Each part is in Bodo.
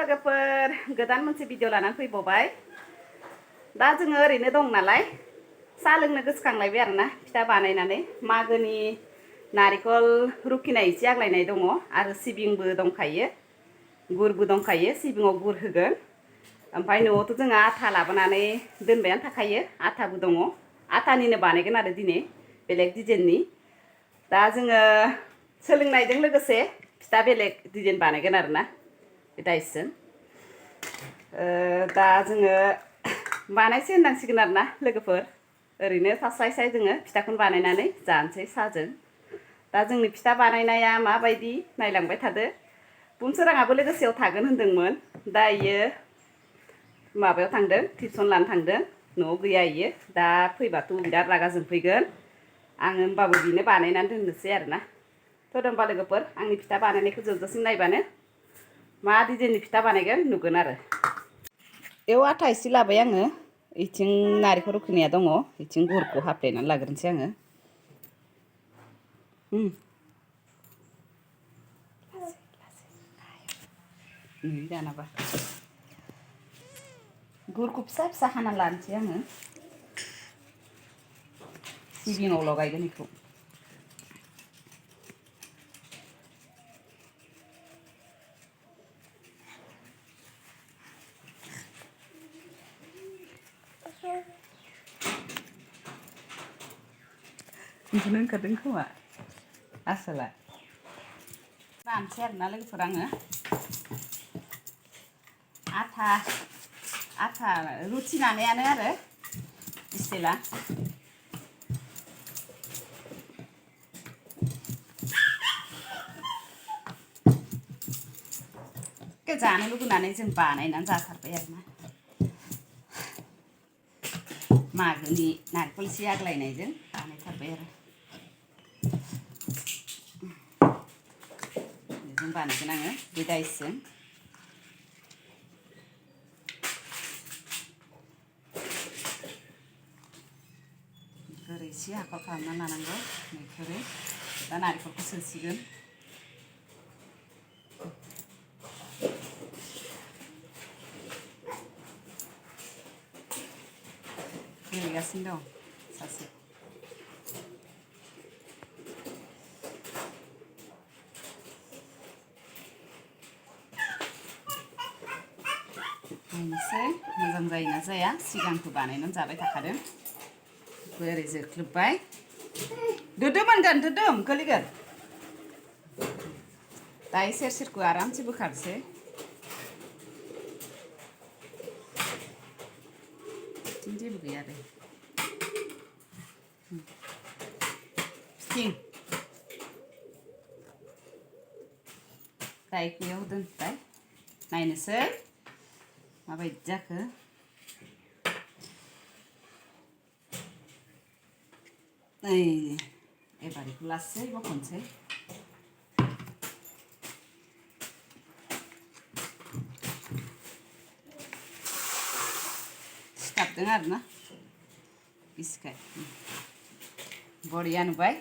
लोगोफोर गोदान मोनसे भिडिअ लानानै फैबावबाय दा जोङो ओरैनो दं नालाय साहा लोंनो गोसोखांलायबाय आरोना फिथा बानायनानै मागोनि नारिखल रुखिनाय एसे आग्लायनाय दङ आरो सिबिंबो दंखायो गुरबो दंखायो सिबिङाव गुर होगोन ओमफ्राय न'आवथ' जोङो आथा लाबोनानै दोनबायानो थाखायो आथाबो दङ आथानिनो बानायगोन आरो दिनै बेलेग डिजाइननि दा जोङो सोलोंनायजों लोगोसे फिथा बेलेग डिजाइन बानायगोन आरोना दाइसजों दा जोङो बानायसै होननांसिगोन आरोना लोगोफोर ओरैनो थास्लायस्लाय जोङो फिथाखौनो बानायनानै जानोसै साहाजों दा जोंनि फिथा बानायनाया माबायदि नायलांबाय थादो बुनसोराङाबो लोगोसेयाव थागोन होनदोंमोन दा इयो माबायाव थांदों टिउसन लानो थांदों न'आव गैया इयो दा फैबाथ' बिराद रागा जोंफैगोन आङो होमबाबो बिनो बानायनानै दोननोसै आरोना थ' होमबा लोगोफोर आंनि फिथा बानायनायखौ जोबजासिम नायबानो मा डिजाइननि फिथा बानायगोन नुगोन आरो बेयाव आथा एसे लाबाय आङो इथिं नारेंखल रुखिनाया दङ इथिं गुरखौ हाफ्लेनानै लाग्रोनोसै आङो दानाबा गुरखौ फिसा फिसा हाना लानोसै आङो सिबिङाव लगायगोन बेखौ बिदिनो ओंखारदों खोमा आसोला जानोसै आरोना लोगोफोर आङो आथा रुथि नानायानो आरो स्टाइला जानो लुगैनानै जों बानायनानै जाथारबाय आरोना मागोनि नारेंखल एसे आग्लायनायजों बानायथारबाय आरो बेजों बानायगोन आङो बे दाइसजों ओरै एसे हाखर खालामना लानांगौ बेखौनो दा नारेंखलखौ सोसिगोन गेलेगासिनो दं सासे नायनोसै मोजां जायोना जाया सिगांखौ बानायनानै जाबाय थाखादों ओरै जोख्लोबबाय दोदोम मोनगोन दोदोम गोलैगोन दायो सेर सेरखौ आरामसे बोखारसै जेबो गैया आरो फिथिं दायोखौ बेयाव दोनबाय नायनोसै माबायदि जाखो नै एबार बेखौ लासै बख'नोसै सिथाबदों आरोना गिसिखाय बरिया नुबाय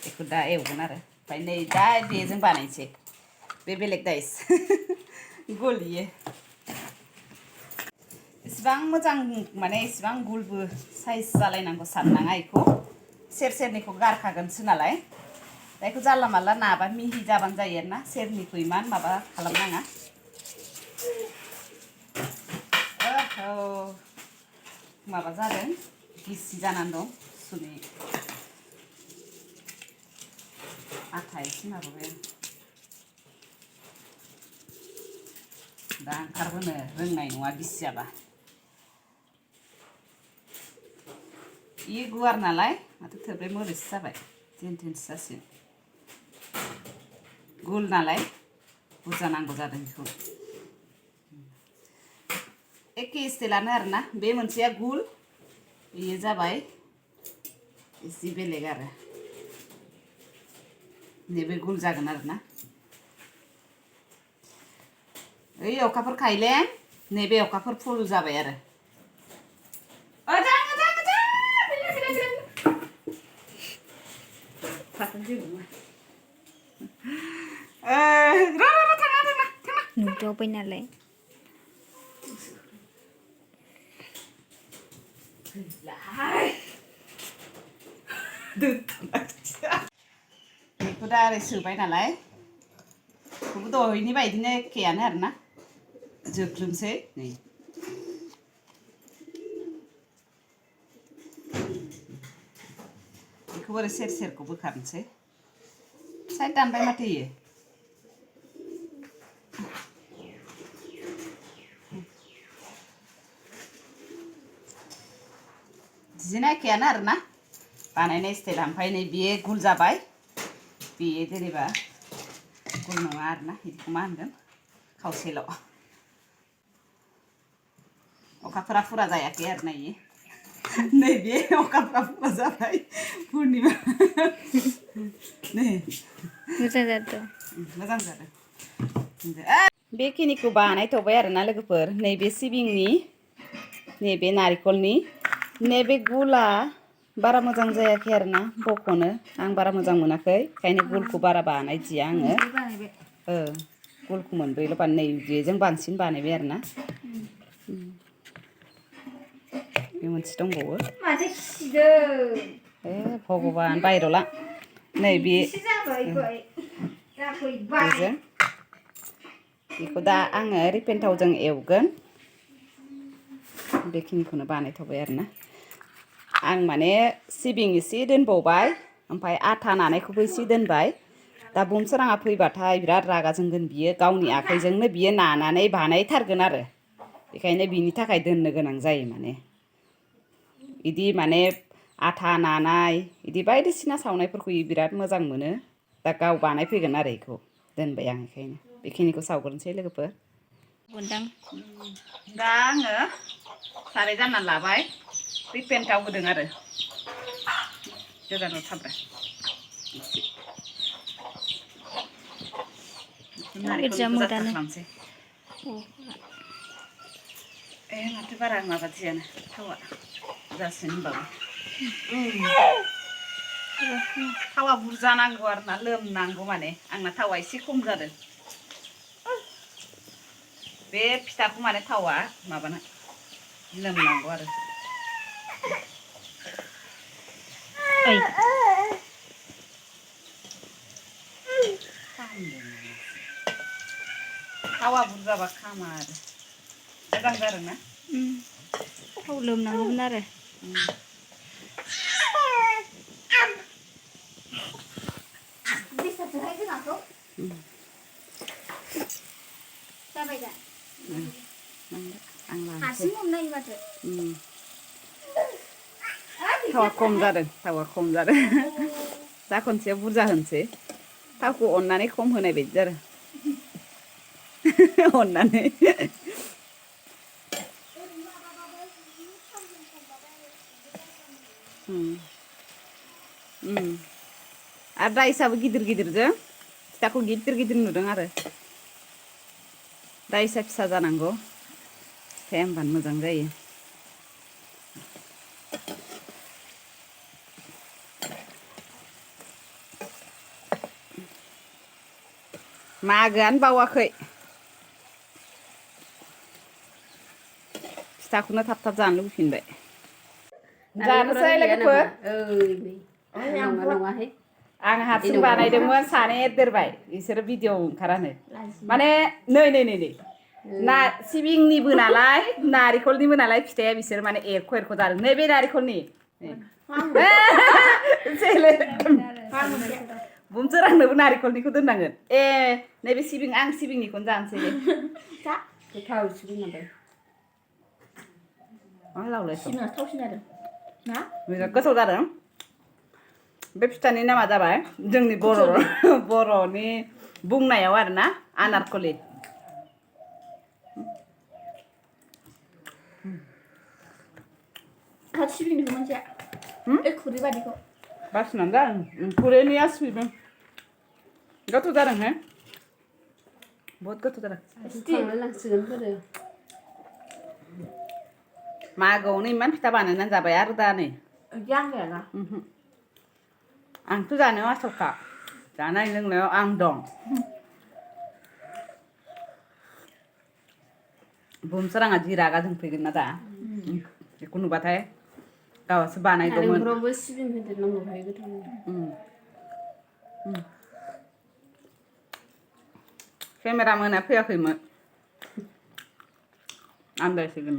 बेखौ दा एवगोन आरो ओमफ्राय नै दा बेजों बानायनोसै बे बेलेग दाइस गलियो इसिबां मोजां माने इसिबां गुलबो साइज जालायनांगौ साननाङा बेखौ सेर सेरनिखौ गारखागोनसो नालाय दा बेखौ जानला मानला नाबा मिहि जाबानो जायो आरोना सेरनिखौ इमान माबा खालामनाङा माबा जादों गिसि जानानै दं सुनै आथा एसे माबाबाय दा ओंखारबोनो रोंनाय नङा गिसि जाबा बेयो गुवार नालाय माथो थोब्ले मोब्लेसो जाबाय जेन थेनसो जासिगोन गुल नालाय बुरजा नांगौ जादों बेखौ एखे स्टाइलानो आरोना बे मोनसेया गुल बेयो जाबाय एसे बेलेग आरो नैबे गुल जागोन आरोना ओइ अखाफोर खायलें नैबे अखाफोर फुल जाबाय आरो नुदावबाय नालाय बेखौ दा ओरै सोबाय नालाय बेखौबो दहायनि बायदिनो एखेयानो आरोना जोख्लोबसै नै बेखौबो ओरै सेर सेरखौ बोखारनोसै साइड दानबाय माथो इयो बिदिनो एखेयानो आरोना बानायनाय स्टाइला ओमफ्राय नै बेयो गुल जाबाय बेयो जेनेबा गुल नङा आरोना बिदिखौ मा होनगोन खावसेल' अखाफोरा फुरा जायाखै आरोना इयो नैबे अखाफोरा फुरा जाबाय पुर्निमा नै मोजां जादों मोजां जादों बेखिनिखौ बानायथ'बाय आरोना लोगोफोर नैबे सिबिंनि नैबे नारिखलनि नैबे गुला बारा मोजां जायाखै आरोना बख'नो आं बारा मोजां मोनाखै ओंखायनो गुलखौ बारा बानायदिया आङो गुलखौ मोनब्रैल' बानाय बेजों बांसिन बानायबाय आरोना बे मोनसे दंबावो भगबान बायर'ला नैबे बेजों बेखौ दा आङो रिफाइन थावजों एवगोन बेखिनिखौनो बानायथ'बाय आरोना आं माने सिबिं एसे दोनबावबाय ओमफ्राय आथा नानायखौबो एसे दोनबाय दा बुमसोराङा फैबाथाय बिराद रागा जोंगोन बियो गावनि आखाइजोंनो बियो नानानै बानायथारगोन आरो बेखायनो बिनि थाखाय दोननो गोनां जायो माने बिदि माने आथा नानाय बिदि बायदिसिना सावनायफोरखौ बिराद मोजां मोनो दा गाव बानायफैगोन आरो बेखौ दोनबाय आं बेखायनो बेखिनिखौ सावग्रोनोसै लोगोफोर दा आङो साराय जानना लाबाय रिफाइन थाव होदों आरो गोजानाव थाब्रा नारेंखलखौ जाथा खालामसै माथो बारा माबादियानो थावा जासिनो होनबाबो थावा बुरजा नांगौ आरोना लोमनांगौ माने आंना थावा एसे खम जादों बे फिथाखौ माने थावा माबाना लोमनांगौ आरो थावा बुरजाबा खामा आरो मोजां जादोंना थाव लोमनांगौमोन आरो जाबाय दा हारसिं हमनाय माथो थावा खम जादों दा खनसेयाव बुरजा होनोसै थावखौ अननानै खम होनाय बायदि जादों अननानै आरो दाइसाबो गिदिर गिदिरजों फिथाखौ गिदिर गिदिर नुदों आरो दाइसा फिसा जानांगौ फिथाया होमबानो मोजां जायो मागोआनो बावाखै फिथाखौनो थाब थाब जानो लुबैफिनबाय जानोसै लोगोफोर आं हारसिं बानायदोंमोन सानै एरदेरबाय बिसोरो भिडिअ ओंखारानो माने नै ना सिबिंनिबो नालाय नारिखलनिबो नालाय फिथाया बिसोर माने एरख' जादों नैबे नारिखलनि बुमसोरांनोबो नारिखलनिखौ दोननांगोन नैबे सिबिं आं सिबिंनिखौनो जानोसै दे गोथाव सिबिं बिराद गोथाव जादों बे फिथानि नामा जाबाय जोंनि बर'नि बुंनायाव आरोना आनारकलि सिबिंनिखौ मोनसे खुरै बादिखौ बासिनानै जादों खुरैनिया सिबिं गोथाव जादोंहाय बहुत गोथाव जादों मागोआवनो इमान फिथा बानायनानै जाबाय आरो दा नै आंथ' जानायाव आस'खा जानाय लोंनायाव आं दं बुमसोराङा जि रागा जोंफैगोन ना दा बेखौ नुबाथाय गावहासो बानायगौमोन नारेंखलावबो सिबिं होदेरनांगौ बेहाय गोथाव केमेरामेना फैयाखैमोन आन्दायसिगोन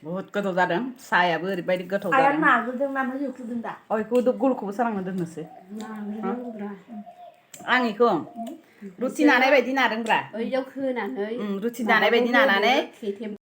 बहुद गोथाव जादों साहायाबो ओरैबायदि गोथाव आया जादों नाग्रोदों ना जुख्रुदों दा बेखौ गलखौबो सोरांनो दोननोसै नाग्रोनांगौब्रा आं इखौ रुटि नानाय बायदि नादोंब्रा ओइयाव होनानै रुटि नानाय बायदि नानानै खेथेब